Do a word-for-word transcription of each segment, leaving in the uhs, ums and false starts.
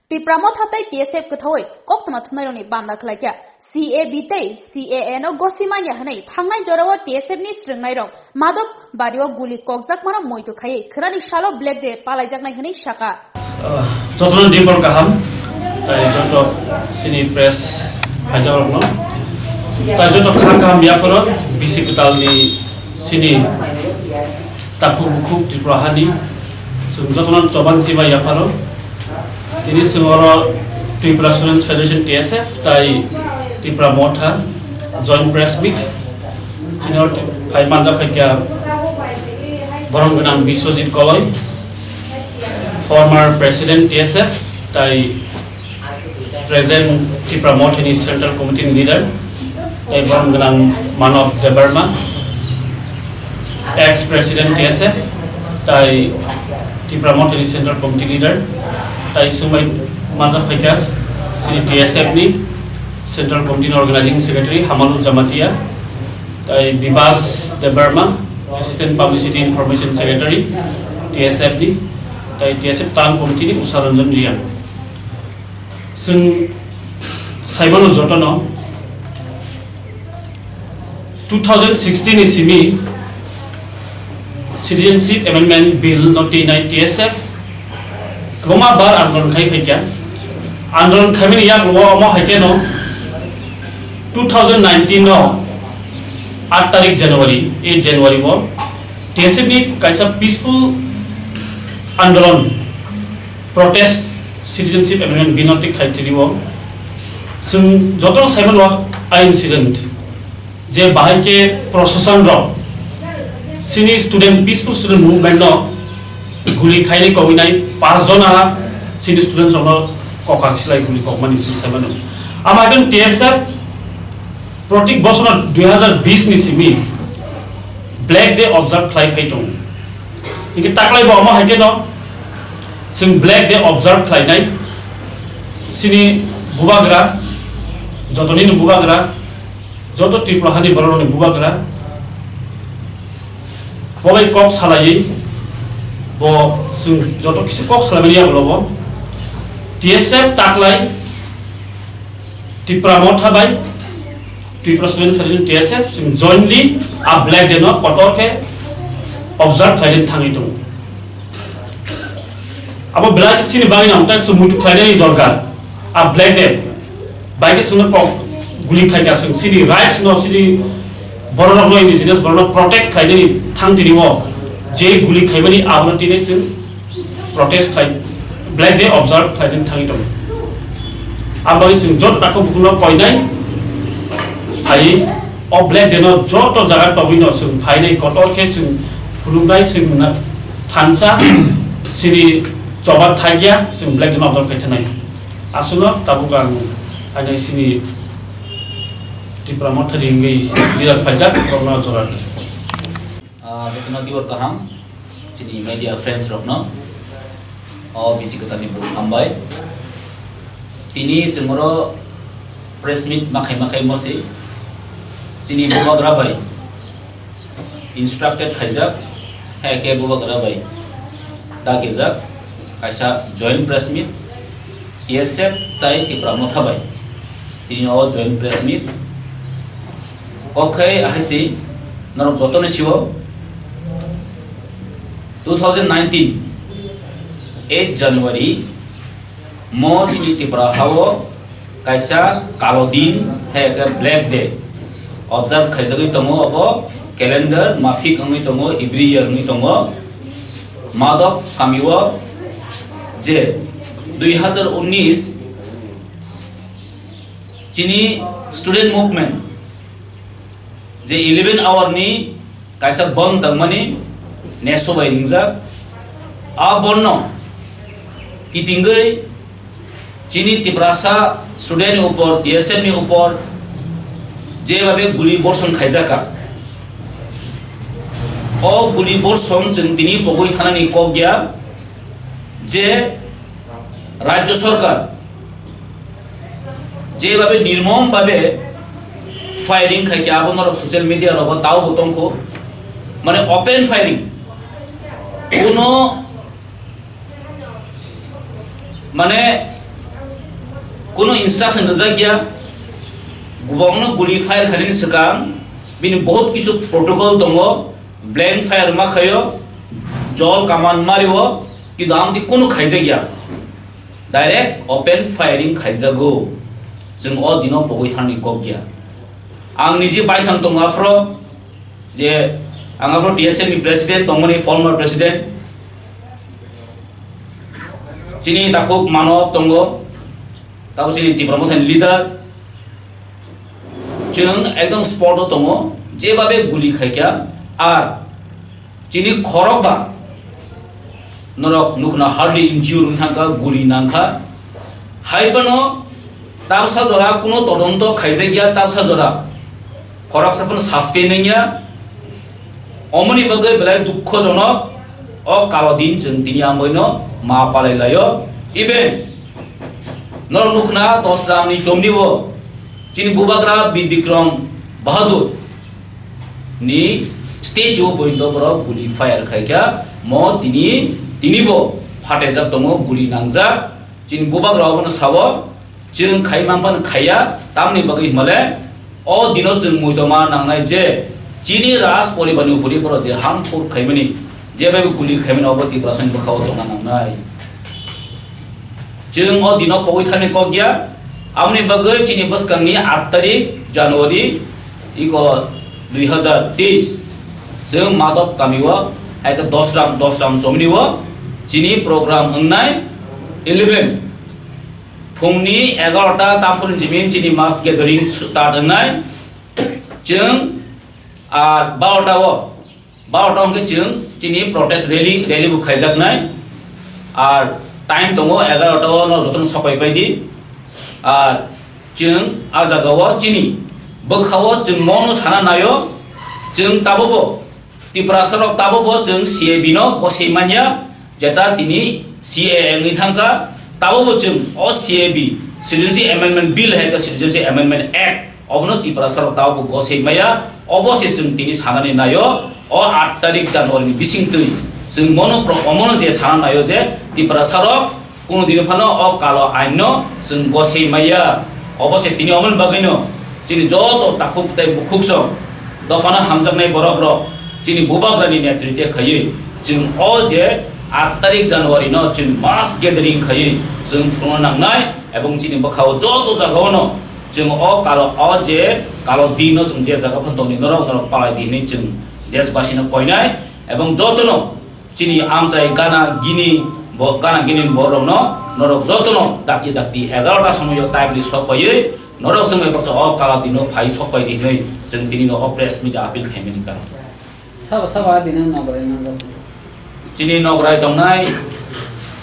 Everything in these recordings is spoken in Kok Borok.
Tipra Motha tei T S F kwthaui koktwma thumnairokni banda khlaikha. C A B tei C A A no gosi manya hwnwi thangnai jorao T S F ni swrwngnairok Madhop bario guli kokjakmano muitu khaiwi khwnani salo Black Day palaijaknai hwnwi sakha. Ah, jotono dipor kaham, tai joto sini press phaijakrokno. Tai joto kha kaham yapharo bisi kwtalni sini takhuk bukhuk Tripura hani chwng jotono chobang chiba yapharo. Tini chwng oro Tripura Students Federation, T S F, tai Tipra Motha joint press meet. Chini oro phai manja phaikha borom gwnang Biswajit Koloi, former president T S F, tai present Tipra Mothani Central Committee leader, tai borom gwnang Manav Debbarma, ex president T S F, tai Tipra Mothani Central Committee leader, tai swngbai manja phaikha chini T S F ni Central Committee ni Organizing Secretary Hamalu Jamatia, tai Bibas Debbarma, Assistant Publicity Information Secretary, T S F ni, tai T S F Town Committee ni Usha Ranjan Reang. Chwng saimano jotono two thousand sixteen ni simi Citizenship Amendment Bill no twi nai T S F kwbangma bar andolon khai phaikha. Andolon khaimani yagulo omo hai kheno two thousand nineteen no aat tarik January, eight January o T S F ni kaisa peaceful andolon, protest, Citizenship Amendment Bill no twi khai twi o. Chwng joto saimano a incident je bahai khe proshashan rok chini student, peaceful student movement no guli khainai kogwi nai, pas jona chini students rokno kokar silai guli kokmani chwng saimano. Ama khe T S F protik bosono dui hazar bis ni simi Black Day observe khlai phai tongo. Hingke taklai bo omo hai khe no chwng Black Day observe khlainai chini bubagra, jotoni ni bubagra, joto Tripura hani borok rokni bubagra, bo bai kok salaiwi bo chwng joto kisa kok salaimani yagulo bo T S F taklai Tipra Motha bai Tripura Student Federation, T S F, chwng jointly a Black Day no kotor khe observe khlainani thangwi tongo. Abo belai khe chini bagwi nang tei chwng muitu khlainani dorkar. A Black Day bai khe chwngno kok guli khlaikha, chwng chini rights no, chini borok rokno, indigenous borok no protect khlainani thang tini o je guli khaimani abono tini chwng protest khlai, Black Day observe khlainani thangwi tongo. Aboni chwng joto takhuk bukhukno koinai phaiwi o Black Day no joto jaga tongwi no chwng phainai kotor khe chwng phunuknai chwng na thansa chini choba thakya chwng Black Day no observe khai thanai. Aswkno tabuk ang aini chini Tipra Mothani wngwi leader phaijak borokno jora. Ah, jotono dibor kaham, chini media friends rokno, o bisi kwtalni bukhuk hambai. Tini chwng oro press meet makhai makhai mosi, chini bubagra bai instructed khaijak, hai khe bubagra bai dagijak kaisa joint press meet, T S F tai Tipra Motha bai. Tini o joint press meet. Kok khai ahai si norok jotono sio two thousand nineteen eight January mo chini Tripura hao kaisa kalo din hai khe Black Day observe khaijagwi tongo, obo calendar mafik wngwi tongo, every year wngwi tongo. Madhop kamio je dui hazar unis chini student movement je eleven hour ni kaisa bond tangmani neso bai ringjak. A bond no kitingwi chini Tiprasa student ni upor, T S F ni upor je babe guli borson khaijakha. O guli borson chwng tini pogwi thanani kok ya je Rajya Sarkar je babe nirmom babe firing khai khe abo norok social media rogo tao bo tongkho, mane open firing, kuno mane Kuno instruction rijak ya, gwbangno guli fire khainani swkang bini bahut kisu protocol tongo, blank fire ma khaio, jol kaman mario, kintu amtwi kuno khaijak ya, direct open firing khaijago. Chwng o dino pogwi thani kok ya. Ang niji baithang tongo aphro, je ang aphro T S F ni president tongmani, former president, chini takhuk Manob tongo, tabo chini Tipra Mothani leader. Chwng ekdom spot o tongo, jebabe guli khaikha, ar chini khorok ba norok nukhna hardly injure wng thangkha, guli nangkha. Hai phano tabsa jora kuno todonto khaijakya, tabsa jora khoroksa phano suspend wngya. Omoni bagwi belai dukhojonok, o kalo din chwng tini amboino ma palai laio. Even norok nukhna Dosramni chomni o chini bubagra Bir Bikram Bahadur ni statue pointo borok guli fire khaikha, mo tini, tini bo phatejak tongo, guli nangjak. Chini bubagra obono sao, chwng khai manphano khaiya, tamni bagwi himale o dino chwng muitoma nangnai je chini Raj poribarni upori borok je harmful khaimani, jebai guli khaimani, obo Tiprasani bwkhao tongna nangnai. Chwng o dino pogwi thani kok ya, aboni bagwi chini bwskangni aat tarik January iko dui hazar teis, chwng Madhop kami o, eke Dosram, Dosram chomni o chini program wngnai. Eleven, phungni egarota tampun jimin chini mass gathering start wngnai. Chwng ar barota o, barota hwnkhe chwng chini protest rally, rally bo khaijaknai. Ar time tongo egarota o, no jotono sopai pai di. Ar chwng a jaga o chini bwkha o chwng mono sana naio, chwng tabuk bo Tiprasa rok tabuk bo chwng C A B no gosei manya, jeta tini C A A wngwi thangkha, tabuk bo chwng o C A B, Citizenship Amendment Bill hai khe Citizenship Amendment Act, obono Tiprasa rok tabuk bo gosei maya, obo se chwng tini sanani naio, o aat tarik January ni bising twi chwng mono pro-, omono je sana naio je Tiprasa rok Kuno dino phano o kalo ain no chwng gosei maya. Obo se tini omoni bagwi no chini joto takhuk tei bukhuk song dophano hamjaknai borok rok chini bubagra ni netritwe khaiwi chwng o je aat tarik January no chwng mass gathering khaiwi chwng phunukna nangnai, ebong chini bwkhao joto jagao no chwng o kalo, o je kalo din no chwng je jaga phano tongdi norok, norok palai di hinwi chwng deshbasi no koinai, ebong joto no Chini amchai gana gini bo, gana gini borokno norok jotono dakti dakti egarota somoio timely sok paiwi norok chwng bai baksa o kala dino phai sok pai di hinwi chwng tini no o press meet appeal khaimani karon. Sabo sabo a dino nograi nangjak. Chini nograi tongnai,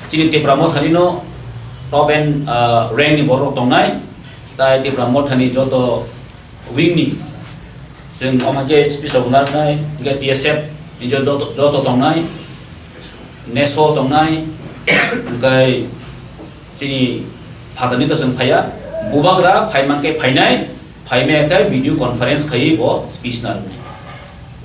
chini Tipra Mothani no top and, ah, rank ni borok tongnai, tai Tipra Mothani joto wing ni chwng omo khe speech rok narwknai, hwnkhe T S F ni joto, joto tongnai, neso tongnai, hwnkhe chini phatarni to chwng phaiya, bubagra phai mankhe phainai, phaimaya khe video conference khaiwi bo speech narwknai.